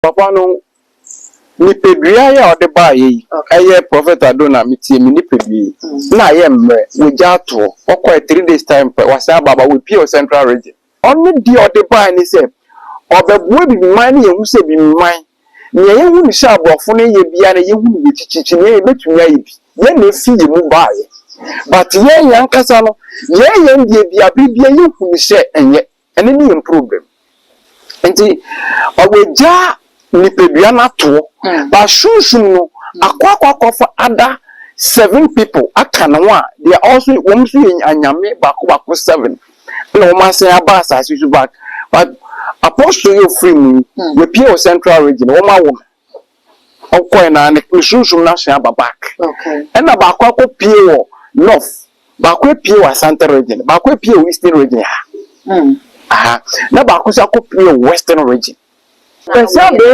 Papa no nipadua yi a ɔde baayɛ yi, ɛyɛ Prophet Adona metie me nipadua yi na ayɛ mmerɛ, wɔgya atoɔ, ɔkɔɛ 3 days time pɛ wasan aba aba wɔpie wɔ Central Region. Ɔno deɛ ɔde baayɛ ne sɛ ɔbɛboa bibiman ne yɛhu sɛ bibiman nea yɛhu ne sɛ aborɔfo no yɛ bia na yɛhu no wɔ kyikyikyiri, nea yɛbɛtumi ayɛ bi yɛn na efi yɛn mu baayɛ, but yɛn yɛn ankasa no yɛn deɛ bi abere bia yɛhu ne sɛ ɛnyɛ ɛne ne yɛn problem, nti ɔwɔgya nipadua no atoɔ ba sunsun no akɔ akɔfa ada seven people aka ne ho a they are also, wɔn nso yɛ anyame baako baako seven ɛna wɔn asan aba asase so back. But apostle yɛ ofiri mu yi, wɔpie wɔ Central Region, wɔn awo no, ɔkɔɛ na ne sunsun no asan aba back. Ɛna baako akɔ pie wɔ North, baako apue wɔ Asante Region, baako apue wɔ Eastern Region ha aha, na baako nso akɔ pie wɔ Western Region. Pɛsɛ abɛɛ.